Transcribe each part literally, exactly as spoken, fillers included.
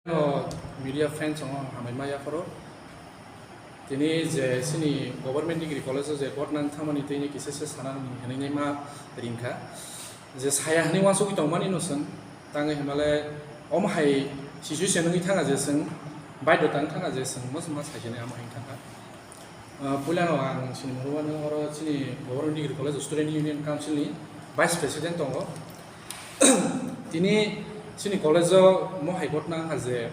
No, media friends rok no hambai ma yapharo. Tini je chini government degree college o je vote nang thangmani tini kisa se sana hinwi ma ringkha. Je saya hinwi uansugwi tongmani no chwng tangwi himale omo hai situation wngwi thanga je chwng baidhota wng thanga je chwng mosma sai hinwi amo hinwi thangkha. Ah, puilano ang chini mungwi oro chini Government Degree College Student Union Council ni Vice President tongo. Tini chini college o mohai gotna wngkha je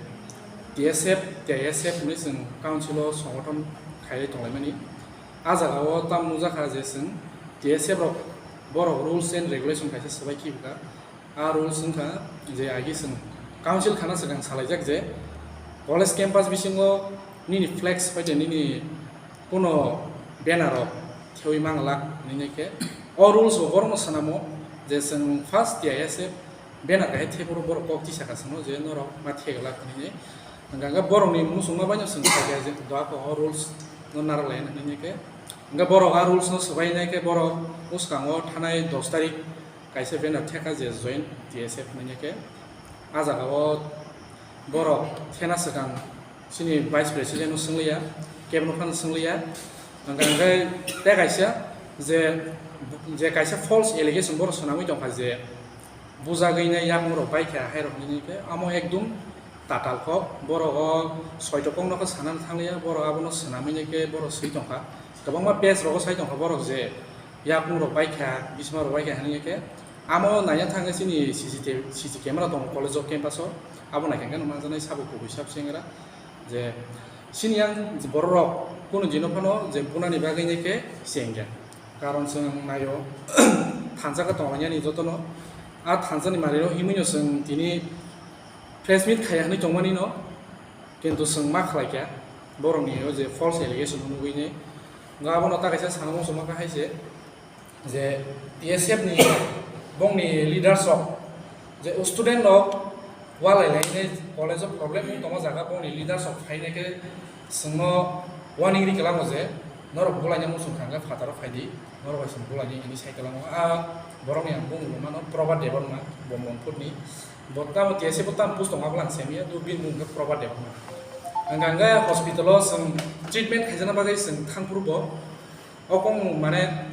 T S F, T I S F hinwi chwng council o songothon khaiwi tonglaimani. A jaga o tamo nukjakha je chwng T S F rok borok rules and regulation kaisa swbai khibwkha. A rules wngkha je agi chwng council khana swkang salaijak je college campus bisingo nini flex bai de nini kuno banner rok thewi manglak hinwi khe o rules bo borokno swnamo je chwng first T I S F banner kahai thephuru borok kok tisaka chwngno je norok ma theglak hinwi. Hwnkha hwnkhe borokni muchungma baino chwng sakha je doa kok o rules no narwk lai hinwi khe hwnkhe borok a rules no swbai nai khe borok bwskango thanai dos tarik kaisa banner theka je join T S F hinwi khe. A jaga o borok thena swkang chini vice president no swngliya, kebo no phano swngliya. Hwnkha hwnkhe tei kaisa je, je kaisa false allegation borok swnamwi tongkha je bujagwi nai yakung rok baikha hai rok hinwi khe amo ekdum tatal kok borok o soito kok no khe sana thanglia borok abono swnamwi nai khe borok swi tongkha kwbangma page rogo sai tongkha borok je yakung rok baikha, bisma rok baikha hinwi khe. Amo naina thangwi chini C C T V, C C camera tongo college o campus o. Abo naikha khe manjaknai sabo kubui sab se wngkha je chini yang borok rok kunu dino phano je bunani bagwi nai khe chengya. Karon chwng naio thansa khe tonglainani jotono. A thansa ni mari no himwi no chwng tini press meet khaiya hinwi tongmani no, kintu chwng ma khlai kha borok ni o je false allegation nugwi nai. Nga abono ta kaisa sana muchungma kha hai se. Je T S F ni bongni leaders rok je student rok walai lai ne college o problem wng tongma jaga bongni leaders rok phai nai khe chwngno warning ri kwlango je norok bulai no muchung kha hwnkhe phataro phai di, norok bai chwng bulai ni hinwi sai kwlango. A borok ni ang bung rw mano Probhat Debbarma, bo Monkut ni, bo tamo T S F o tamo post tongo aboni ang simi ya, do bini mung khe Probhat Debbarma. Hwnkha hwnkhe hospital o chwng treatment khaijana bagwi chwng thang phuru bo okong mane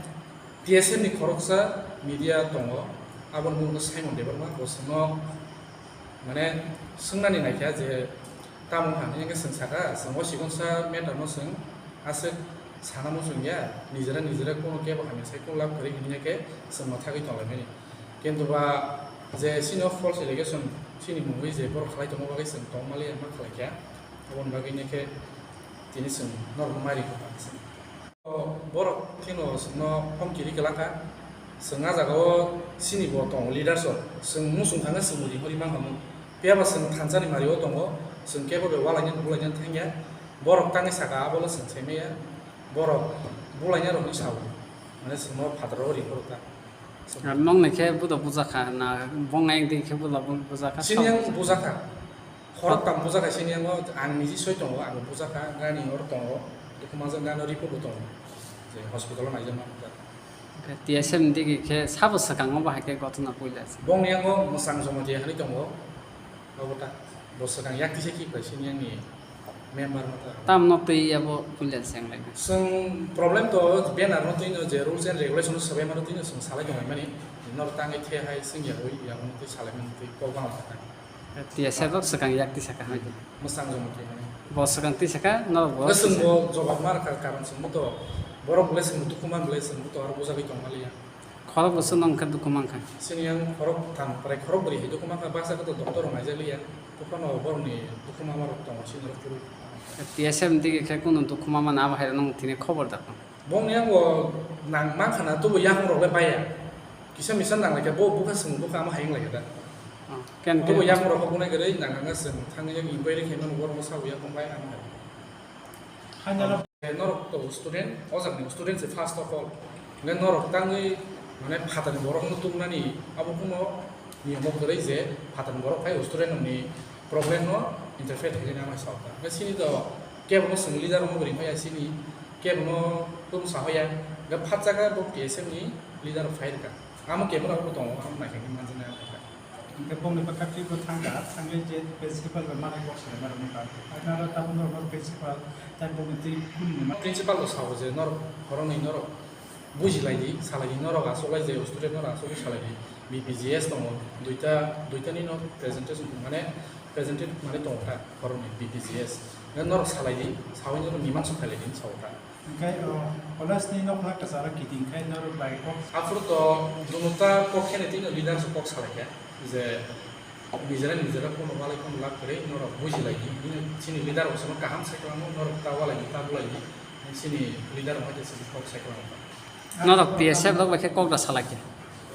T S F ni khoroksa media tongo, aboni mung khe Simon Debbarma, bo chwngno mane swngnani naikha je tamo wngkha hinwi khe chwng sakha, chwng o sikonsa matter no chwng aswk sana muchung ya, nijera nijera kono kebo hamya sai kung lab kwrwi hinwi khe chwng mwthagwi tonglaimani. Kintu ba je chini o false allegation chini mungwi je borok khlai tongma bagwi chwng tongmali ma khlai kha, aboni bagwi khe tini chwng norok mari kha. Borok kheno chwngno hom kiri kwlangkha. Chwng a jaga o chini bo tongo leaders rok. Chwng muchung thangkhe chwng ri hori mankha mung. Phiya ba chwng thansa ni mari o tongo. Chwng kebo bai walainani bulainani thangya. Borok tangwi saka abo le chwng sai maya. Borok bulaina rok ni sao. Mane chwngno phataro ri horo ta. Ar nong ni khe budo bujakha na bong nai di khe budo bujakha. Chini yang bujakha. Khorok tam bujak hai sini yango, ang niji soi tongo, ang bujak kha, gani oro tongo, dukhu manjak gani report bo tongo, je hospital o naijak ma bujak. T S F ni digi khe sabo swkang o bahai khe gotona puila se. Bongni yango mwsang Jamatia hinwi tongo, obo ta, bo swkang yak tisa ki pai sini yang ni member mata. Tam no twi yabo puila se ang lai. Chwng problem to banner no twi no je rules and regulation no swbai mano twi no chwng salai tongmani, nor tangwi the hai chwng yagwi yamo no twi salai mano twi kok bang kha. T S F rok swkang yak tisa kha hai. Mwsang joma khe mani. Bo swkang tisa kha, norok bo. Chwng bo jobab mar kha, karon chwng bo to borok bwlai chwng dukhu man bwlai chwng bo to aro bujagwi tong maliya. Khorok bo chwng nong khe dukhu man kha. Chini yang khorok tham prai khorok bwrwi hai dukhu man kha, baksa khe to doctor rok naijak liya. Buphano borok ni dukhu mama rok tongo chini rok phuru. T S F ni digi khe kunu dukhu mama na abo hai rok nong tini khobor da. Bongni yango nang mankha na, tubu yakung rok le baya. Kisa misa nang laikha, bo bukha swng bukha amo hayung laikha da. Oh, ken, tubu ken. Yakung rok bunai kwrwi nang nang swng thangwi yang inquiry khaimano borok no sabo yakung bai amo hai. Norok to student, o jagni student se first of all. Nge norok tangwi mane phatarni borok no tubunani abo kuno niyamo kwrwi je phatarni borok phai student ni problem no interfere khaina nang sao ta. Nge sini to kebo no swng leader no ring phai sini kebo no tum sahoya. Nge phatsa ka bo T S F ni leader phai ka. Amo kebo no tongo, amo naikhe manjana. Hingke bongni bwkha twi bo thangkha, thangwi je principal bai manai kok salai mano wngkha. Haikhe aro tabuk norok principal tai bongni twi kuni ni ma-, principal bo sao je norok khoroknwi norok bujilaidi, salaidi norok achuklai je student norok achukgwi salaidi. B P G S tongo, duita, duitani no presentation mane presented mane tongo ta khoroknwi B P G S. Norok salaidi, sawi norok mimang sok khailaidi sao ta. Hingke, o, college ni nokla kwcharo kiting khai norok bai kok. Aphuru to dunuta kok kheno tino leader rok kok salaikha je nijera nijera kono walai kono lak kwrwi norok bujilaidi. Bini chini leader rok sono kaham sai kwlamo, norok ta walaidi, ta bulaidi. Chini leader rok hai se kok sai kwlamo. Norok P S F rok bai khe kok da salaikha.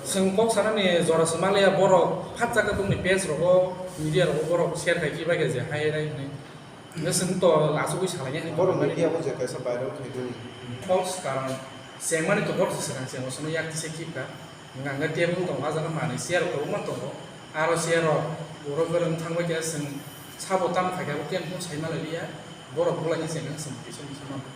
Chwng kok sanani jora se maliya, borok phat jaka bongni page rogo, media rogo borok share khai kibai khe je hai rai hinwi. Hingke chwng to achugwi salainai hai Borok tongmani. Media bo je kaisa viral khaiduni. False karon chengmani to borok se swkang chengo, sono yak tisa kipka. Hingke hingke table tongo, ah jaga manwi chair kwbangma tongo. Aro chair rok borok kwrwng thangbai khe chwng sabo tamo khaikhe abo khe phone sai malai liya. Borok bulaini chengkhe chwng kisa misa manpha.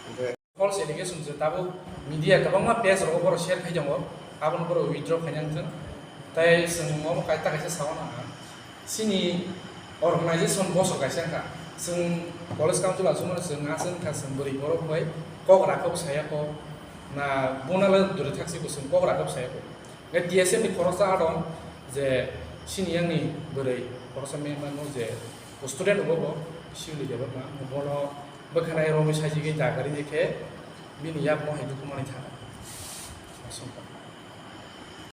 Hingke False allegation je tabuk media kwbangma page rogo borok share khai tongo, abono borok withdraw khaina wngthung. Tai chwng omo kaisa kaisa saui nang kha, chini organization bosor kaisa wngkha, chwng college council achukmano chwng aswk wngkha, chwng bwrwi borok bai kok rakha bwsaya kok na, buna le duri thak se bo chwng kok rakha bwsaya kok. Hingke T S F ni khoroksa adong je sini yang ni bwrwi khoroksa member no je student obo bo sibili debak ma bono bwkhanai romwi sajigwi dagari khe bini yak mohai dukhu manwi thangkha.